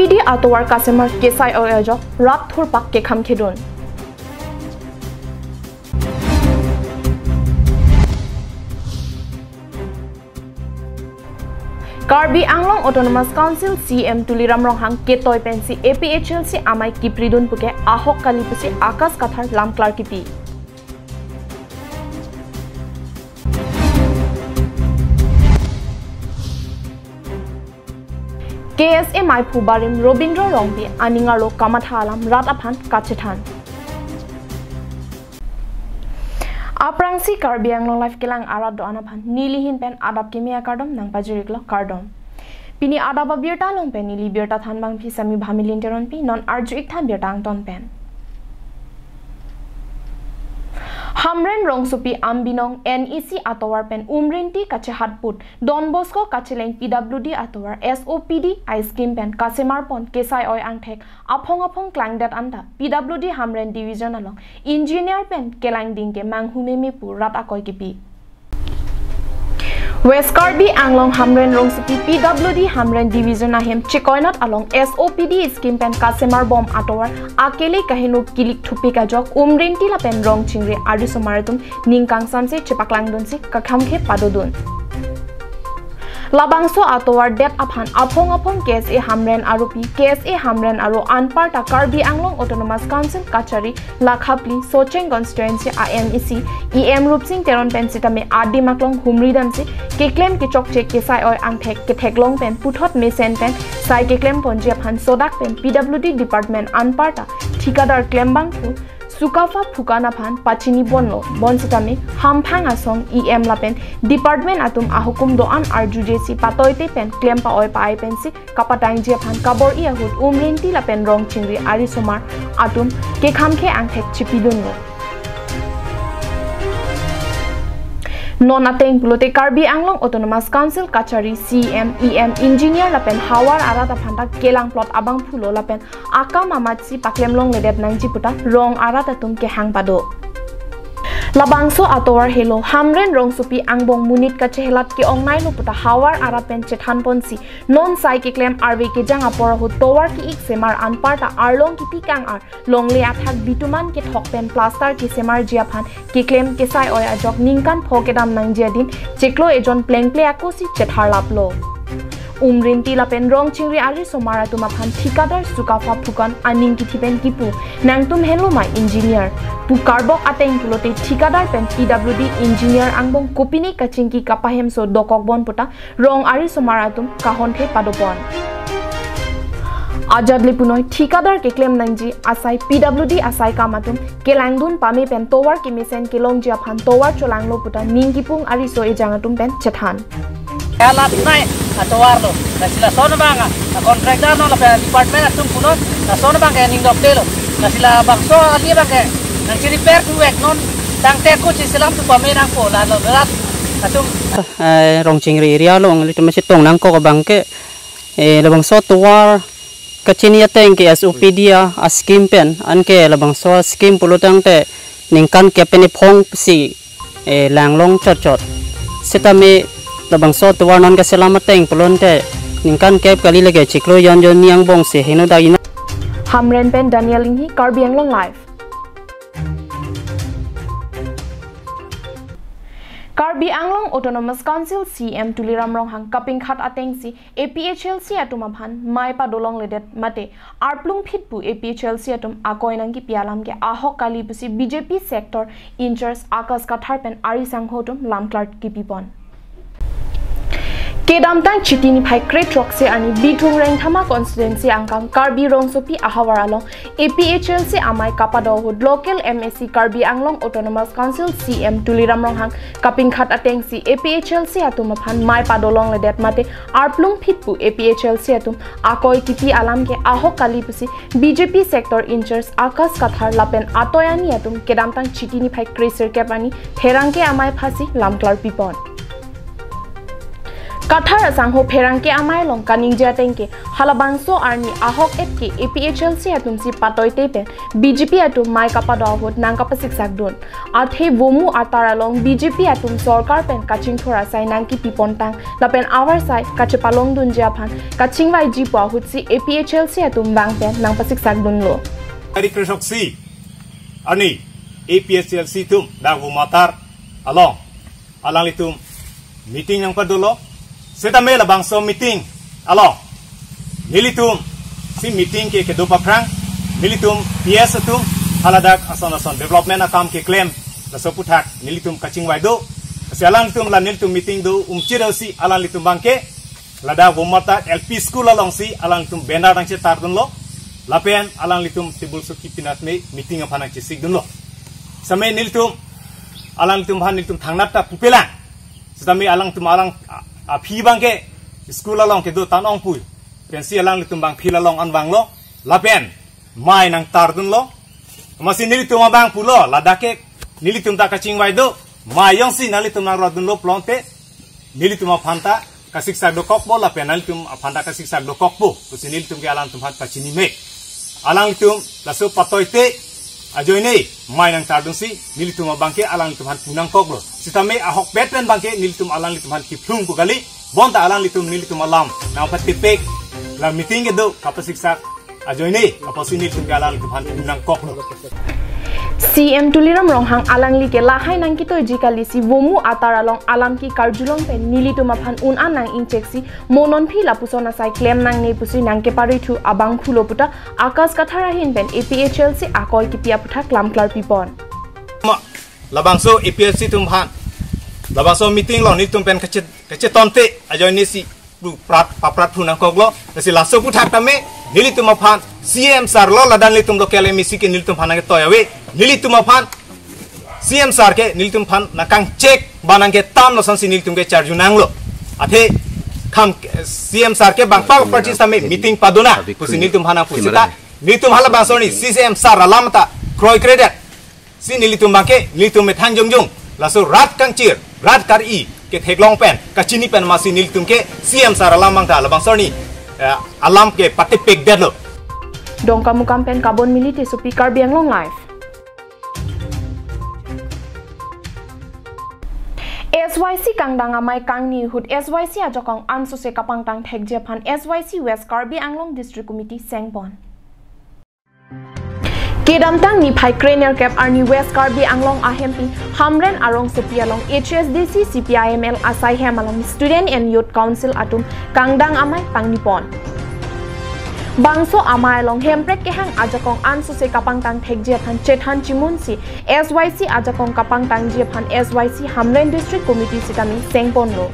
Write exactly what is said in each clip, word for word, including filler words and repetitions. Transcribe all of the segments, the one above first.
P D atovar kasemar kesai oi ajok rat thurpak kekham khedun. Karbi Anglong Autonomous Council C E M Tuliram Ronghang ketoi pensi A P H L C amei kipridun puke ahok kali pusi Akash Kathar lamklar kipi. K S A meiphu barim Robindro Rongpi aning arlo kamatha alam rat aphan kachethan. Aphrangsi Karbi Anglong Live kelang arat do-an aphan neli ahin pen adap kimi akardom nangpajir-iklo, kardom. Pini adap abirta along pen neli birta thanbangpi Sami Bhamilin Teronpi, non arju-ik tha birta angton pen. Hamren Rongsopi Ambinong N E C atovar pen Umrinti kachehat put Don Bosco kacheleng P W D atovar S O P D a-scheme pen kasemar pon kesai oi angthek aphong aphong klangdet anta P W D Hamren Division along engineer pen kelangding ke manghumeme pu rat akoi kipi. West Karbi Anglong Hamren Rongsopi P W D Hamren Division ahem chekoinat along S O P D scheme pen kasemar bom atovar akele kaheno kilik thupik ajok Umrinti lapen Rongchingri arisomar atum ning kangsamse chepaklangdunsi kakham khe padodun. Labangso atovar det aphan aphong aphong K S A Hamren aropi, K S A Hamren aro anparta Karbi Anglong Autonomous Council kachari Lakhapli Socheng constituency a M A C E M Rupsing Teron pen sitame adim aklong humri damsi keklem kechokche kesai oi angthek ketheklong pen puthot mesen pen sai keklem ponji aphan sodak pen P W D department anparta thikadar klembangphu Sukapha Phukan aphan pachini bonlo, bonsitame hamphang asong E M lapen department atum ahukum do-an arjujesi patoite pen klem pa-oi pa-ai pensi kapatangji aphan kabor-i ahut Umrinti lapen Rongchingri arisomar atum kekham khe angthek chipidunlo. Non ateng pulote Karbi Anglong Autonomous Council kachari C E M, E M, engineer lapen havar arat aphan ta kelang plot abangphulo lapen akam amatsi paklem longledet nangji puta rong arat atum kehang pado. Labangso atovar helo Hamren Rongsopi angbong monit kachehelat ke-ongnailo puta havar arat pen chethan ponsi non sai keklem arve kejang apor ahut tovar ke-ik semar anparta arlong kipi kang-ar longle athak bitumen kethok pen plaster kesemarji aphan keklem kesai oi ajok ningkan pho kedam nangji adim chiklo ejon plengple akosi chetharlaplo. Umrinti lapen Rongchingri arisomar atum aphan thikadar Sukapha Phukan aning kithi pen kipu, "Nangtum henlo ma engineer?" pu karbok ateng pulote thikadar pen P W D engineer angbong kopine kachingki kapahemso dokok bon puta rong arisomar atum kahonthe padopon. Ajat le punoi thikadar keklem nangji asai P W D asai kam atum kelangdun pame pen tovar kemesen kelongji aphan tovar cholanglo puta ning kipung ariso ejang atum pen chethan. Alat nai atovar lo, lasi lason abang a contractor non lapen department atum punon lason abang ke ning dokdelo, lasi labangso ali abang ke nangchi repair thuvek non tangte ko chiselam tu pame nangpo la lo rat atum. Eh, Rongchingri area along ilitum si tong nangkok abang ke, eh, labangso tovar kachini ateng ke S O P D a, a-scheme pen, anke labangso scheme pulo tangte ningkan kep pen iphong si, eh, langlong chotchot. Sitame labangso tovar non kaselam ateng pulote ningkan kep kali lake chiklo jon jon ni angbong si heno dak ino. Hamren pen Daniel Inghi, Karbi Anglong Live. Karbi Anglong Autonomous Council C E M Tuliram Ronghang kapingkhat atengsi A P H L C atum aphan mei padolongledet mate arplung phit pu A P H L C atum akoi nangkipi alam ke ahok kali pusi B J P sector in-charge Akash Kathar pen ari sangho atum lamklar kipipon. Kedamtang Chiti niphai krethrok se arni Bithung Rengthama constituency angkang Karbi Rongsopi ahavar along A P H L C amei kapado ahut local M A C Karbi Anglong Autonomous Council C E M Tuliram Ronghang kapingkhat atengsi A P H L C atum aphan mei padolongledet mate arplung phit pu A P H L C atum akoi kipi alam ke ahok kali pusi B J P sector in-charge Akash Kathar lapen atoi ani atum kedamtang Chiti niphai kresirkep arni pherangke amei aphasi lamklar pipon. Kathar asangho pherangke amei along kaningje ateng ke halabangso arni ahok et ke A P H L C atum si patoite pen B J P atum mei kapado ahut nangkapasiksak dun. Athe Vomu atar along B J P atum sorkar pen kachingthur asai nangkipi pontang lapen avarsai kachepalong dunji aphan kachingvaiji pu ahut si A P H L C atum bang pen nangpasiksak dunlo. Hari Krishok si ani A P H L C atum dak Vomu atar along alanglitum meeting nangpadolo. Setame labangso meeting along nelitum si meeting ke kedo aphrang nelitum P S atum haladak ason ason development akam keklem laso aputhak nelitum kachingvai do. Si alanglitum la nelitum meeting do umchira si alanglitum bangke ladak Vomu atar L P school along si alanglitum banner nangchetar dunlo. Lapen alanglitum table so kipinat me meeting aphan nangchesik dunlo. Setame nelitum alanglitum aphan nelitum thangnat ta pupelang. Setame alangtum alang a-, aphi bangke school along kedo tan ong pu. Pensi alanglitum bang field along an vanglo. Lapen mei nangtar dunlo. Amatsi nelitum abang pulo, ladak ke nelitum ta kachingvai do. Mei jongsi nanglitum nangrot dunlo pulote nelitum aphan ta kasiksak dokokpo lapen nanglitum aphan ta kasiksak dokokpo pusi nelitum ke alanglitum aphan pachini me. Alanglitum laso patoite ajoine mei nangtar dunsi nelitum abangke alanglitum aphan pu nangkoklo. Setame ahokpet pen bangke nelitum alanglitum aphan kiphlung pu kali, bonta alanglitum nelitum alam nangpatipik, la meeting kedo kapasiksak ajoine apotsi nelitum ke alanglitum aphan pu nangkoklo. C M Tuliram Ronghang alangli ke lahai nangkitoiji kali si Vomu atar along alam ke karjulong pen nelitum aphan un-an nang-ingchek si mo non aphi lapuson asai klem nangne pusi nangkeparithu abang pulo puta Akash Kathar ahin pen A P H L C akoi kipi aputhak lamklar pipon. Ma, labangso A P H L C atum aphan labangso meeting along nelitum pen kache-, kachetonte ajoine si pu prat paprat thu nangkoklo. Lasi laso aputhak tame nelitum aphan C M sir lo ladak nelitum local M A C ke nelitum aphan nangketoi ave. Nelitum aphan C M sir ke nelitum aphan nangkangchek ba nangketam lo asonsi nelitum ke charju nanglo. Athe kam C M sir ke bang pa party tame meeting padona pusi nelitum aphan nangpu seta nelitum halabangso arni C M sir alam ta kroikredet si nelitum bangke nelitum methang jongjong laso rat kangchir, rat kar-i ketheklong pen kachini pen amatsi nelitum ke C M sir alam bang ta labangso arni, eh, alam ke patipikdetlo. Dongkamukam pen Kabon Mili Tissopi, Karbi Anglong Live. S Y C kangdang amei kangni ahut S Y C ajakong ansose kapangtang thekji aphan S Y C West Karbi Anglong District Committee sengpon. Kedamtang niphai krenerkep arni West Karbi Anglong ahempi Hamren arongsopi along H S D C C P I M L asai hem along Student and Youth Council atum kangdang amei pangnipon. Bangso amei along Hemprek kehang ajakong ansose kapangtang thekji aphan chethan chimunsi S Y C ajakong kapangtangji aphan S Y C Hamren District Committee sitame sengponlo.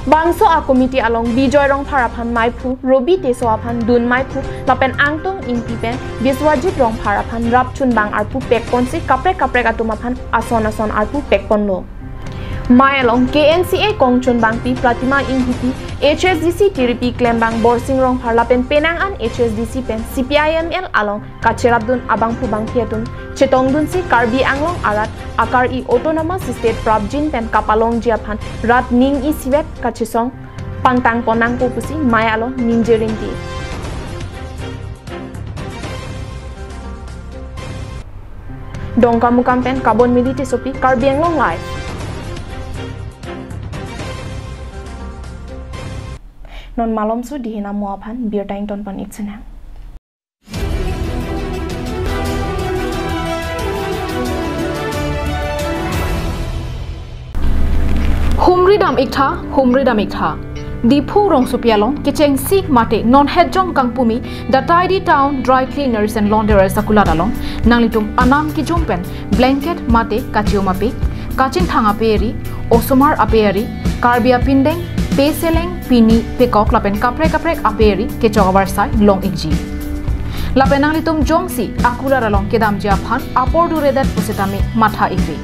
Bangso a committee along Bijoy Rongphar aphan meiphu, Robi Teso aphan dun meiphu, lapen Angtung Ingti pen Biswajit Rongphar aphan rapchun bang arpu pekponsi kaprek kaprek atum aphan ason ason arpu pekponlo. Mei along K N C A kongchun bangpi Pratima Inghipi, H S D C tiripi klembang Borsing Rongphar lapen penang an H S D C pen C P I M L along kacherapdun abangphu bangphi atum chetongdunsi Karbi Anglong arat akar-i Autonomous State prapjin pen kapalongji aphan rat ning isivet kachesong pangtangpon nangpo pusi mei along ningje rinti. Dongkamukam pen Kabon Mili Tissopi, Karbi Anglong Live. Non malomso dihin amo aphan birta ingtonpon-ik sinang. Humri dam-iktha, humri dam-iktha. Diphu rongsopi along kechengsi mate non hetjong kangpumi The Tidy Town Dry Cleaners and Launderers akulat along nanglitum anam kijum pen blanket mate kachium apik, kachingthang ape ari, osomar ape ari, Karbi apindeng, peseleng, pini, pekok lapen kaprek kaprek ape ari kechok avarsai long-ikji. Lapen nanglitum jongsi akulat along kedamji aphan apor duredet pusitame matha-ikri.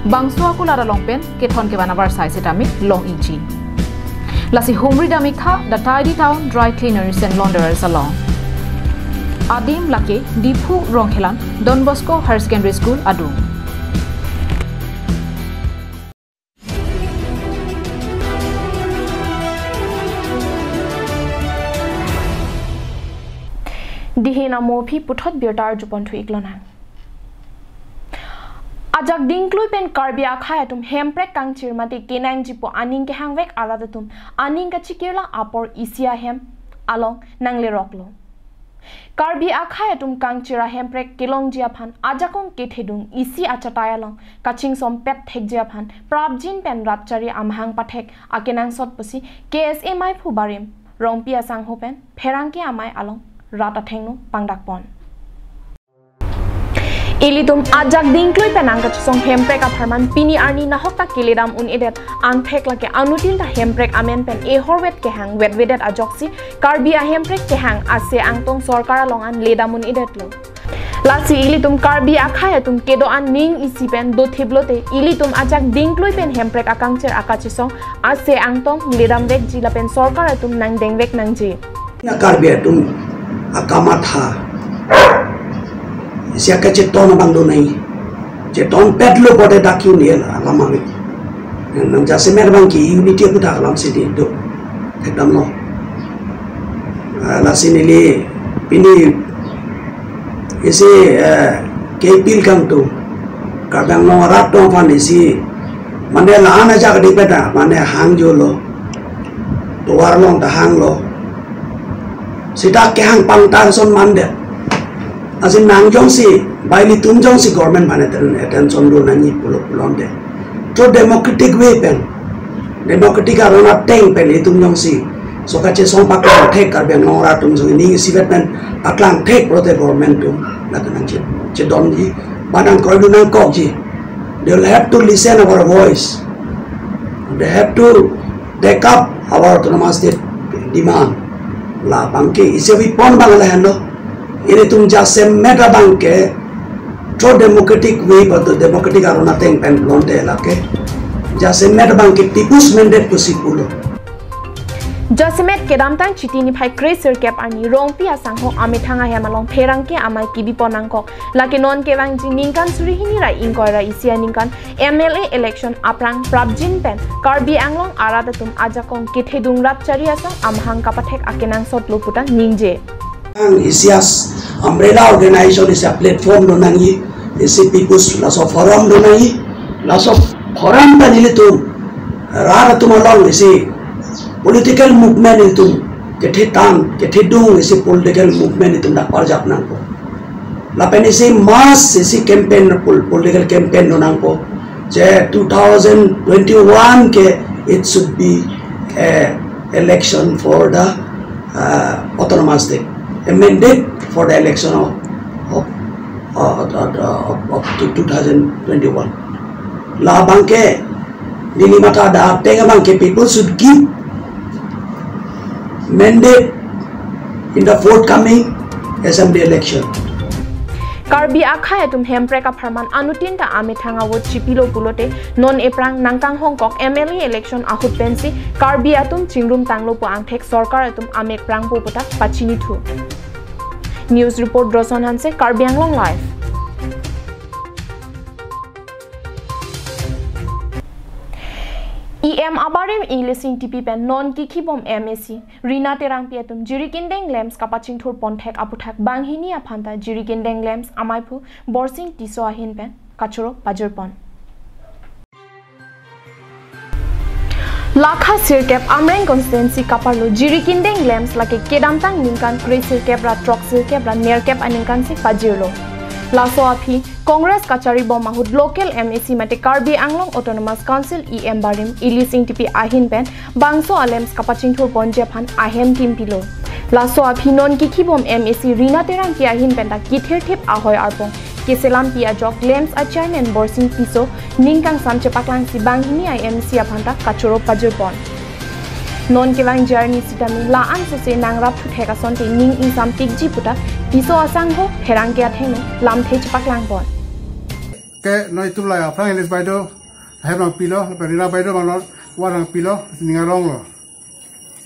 Bangso akulat along pen kethon kevan avarsai sitame long-ikji. Lasi humri dam-iktha The Tidy Town Dry Cleaners and Launderers along. Adim lake Diphu Rongkhelan Don Bosco Higher Secondary School adung. Namo aphi puthot birta arjupon thu iklonang. Ajak dingklui pen Karbi akhei atum hemprek kangchir mate kenangji pu aning kehangvek arat atum aning kachikirla apor isi ahem along nangleroklo. Karbi akhei atum kangchir ahemprek kelongji aphan ajakong kethedung isi achatai along kachingsompet thekji aphan prapjin pen rat chari amahang pathek akenangsot pusi K S A maiphu barim Rongpi asangho pen pherangke amei along rat athengno pangdakpon. Ilitum ajak dingklui pen angkachesong hemprek apharman pini arni nahok ta keledam un-edet angthek lake anutin ta hemprek amen pen ehorvet kehang vetvedet ajoksi Karbi ahemprek kehang ase angtong sorkar along an ledam un-edetlo. Lasi ilitum Karbi akhei atum kedo-an ning isi pen dothiplote ilitum ajak dingklui pen hemprek akangchir akachesong ase angtong ledamvekji lapen sorkar atum nangdengvek nangji. Na Karbi atum akamatha isi akacheton abang do nai. Chetonpetlo bote dak unit alam abang. Nang jasemet abang ke unity aputhak alam si di do. Ekdam lo. Ah, lasi neli pini isi, eh, ke appeal kangtung. Karbi Anglong arat atum aphan isi mane la-an ajak dipeta mane hangjolo. Tovar along ta hanglo. Sita kehang pangtar ason mandet. Asin nang jongsi, bai ilitum jongsi government mane ten attention do nangji pulo pulote. Through democratic way pen, democratic aron ateng pen ilitum jongsi so kachesong paklang thek Karbi Anglong arat atum jongsi ning isivet pen paklang thek pulote government atum latum nangche, chedonji, ba nangkroidun nangkokji. They will have to listen our voice. They have to take up our autonomous state demand. Labang ke isi weapon abang lahenlo. Ilitum jasemet abang ke through democratic way, but democratic aron ateng pen pulote lake jasemet abang ke people's mandate pusi pulo. Jasemet kedamtang Chiti niphai kre sirkep arni Rongpi asangho amethang ahem along pherangke amei kebipon nangkok. Lake non kevangji ningkan suri hini ra ingkoi ra isi aningkan M L A election aphrang prapjin pen Karbi Anglong arat atum ajakong kethedung rat chari asong amahang kapathek akenangsotlo puta ningje. Ang isi as umbrella organization isi a-platform do nangji, isi people's laso forum do nangji, laso forum ta nelitum rat atum along isi political movement itum kethetang, kethedung isi political movement itum dak parjap nangpo. Lapen isi mass isi campaign pol-, political campaign do nangpo. Je two thousand twenty-one ke it should be a election for the, uh, autonomous state. A mandate for the election of, of, uh, of, of, of two thousand twenty-one. Labang ke neli matha dak ateng abang ke people should give mandate in the forthcoming assembly election. Karbi akhei atum hemprek apharman anutin ta amethang a-vote chipilo pulote non ephrang nangkanghongkok M L A election ahut pensi Karbi atum chingrum tanglo pu angthek sorkar atum amek prangpo puta pachinithu. News report Droson Hanse, Karbi Anglong Live. E M abarim Elesing Tipi pen non kikhibom M A C Rina Terangpi atum Jirikindeng LAMPS kapachingthur ponthek aputhak banghini aphanta Jirikindeng LAMPS amaiphu Borsing Tisso ahin pen kachoro pajirpon. Lakha sirkep Amreng constituency kaparlo Jirikindeng LAMPS lake kedamtang ningkan kre sirkep ra throk sirkep ra nerkep aningkan si pajirlo. Laso aphi Congress kacharibom ahut local M A C mate Karbi Anglong Autonomous Council E M barim Elesing Tipi ahin pen bangso a-LAMPS kapachingthur ponji aphan ahem kimpilo. Laso aphi non kikhibom M A C Rina Terangpi ahin pen ta kithirthip ahoi arpong keselampi ajok LAMPS a-chairman Borsing Tisso ning kangsam chepaklangsi banghini a-M A C aphanta kachoro pajirpon. Non kevangji arni sitame la-an sose nangrapthuthek asonte ning ingsam tikji puta Tisso asangho pherangke athengno lamthe chepaklangpon. Ke noi tum la aphrang Elis Baideo hem nangpilo, lapen Rina Baideo abang non wa nangpilo, ning aronglo.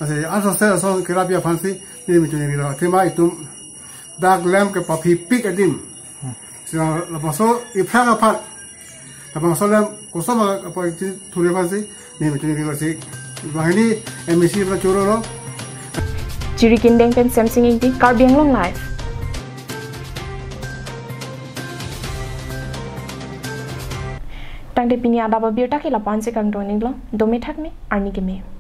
Lasi ansose ason kerapji aphansi neli mechoningri lo. Athema itum dak LAMPS kepaphipik adim. Si labangso iphrang aphan, labangso LAMPS koson ma kapachingthur aphansi neli mechoningri lo si banghini M A C aphan chorolo. Jirikindeng pen Semsing Ingti, Karbi Anglong Live. Tangte pini adap abirta ke lapu-an si kangton iklo, dome thakme, arni keme.